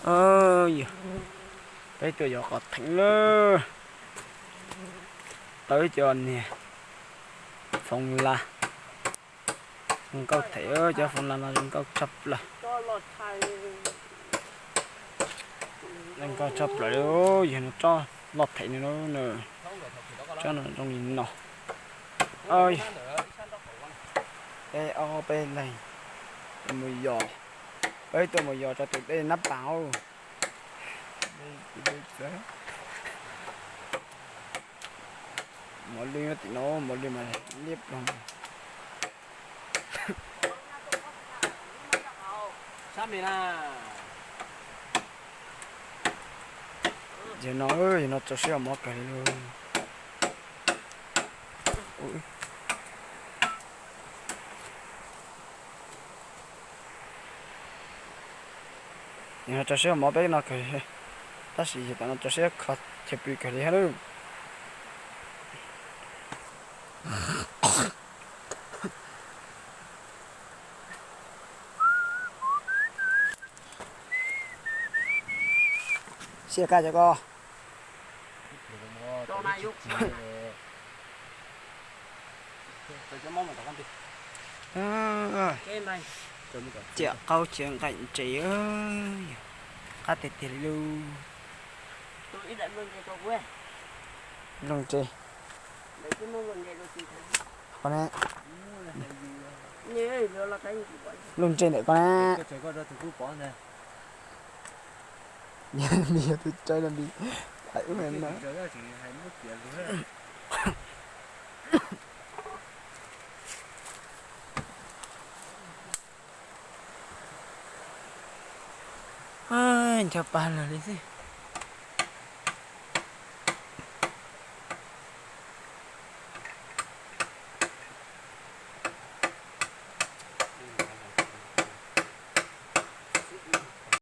Ov, peb tuaj yos qos theem lawm. Tau ib co niag foom las zoo nkauj theem, cov foom las no zoo nkauj tshaj plaws. Zoo nkauj tshaj plaws li, yog no tsob loj theem no, tsob no zoo li no. Peb ob peb leeg mus yos, peb tuaj mus yos rau tus dej Nab Pas. Mos lwj tim no, mos lwj mas liab ploog. Yog no, yog no tso siab mov kawg li. Yog no tso siab mov peb no kawg li, tab sis yog tam no tso siab kho chaw pw kawg li hab lauj. Siab kab cov ko. Ciam qaub ciav nqaim ntses, qab tiag tiag li lauj. Nplooj ntses. Qhov ne, nplooj ntses ntawm ko ne. Npis yog tus tsawg no npis hais ub na. Ncho pa lawm li xwb.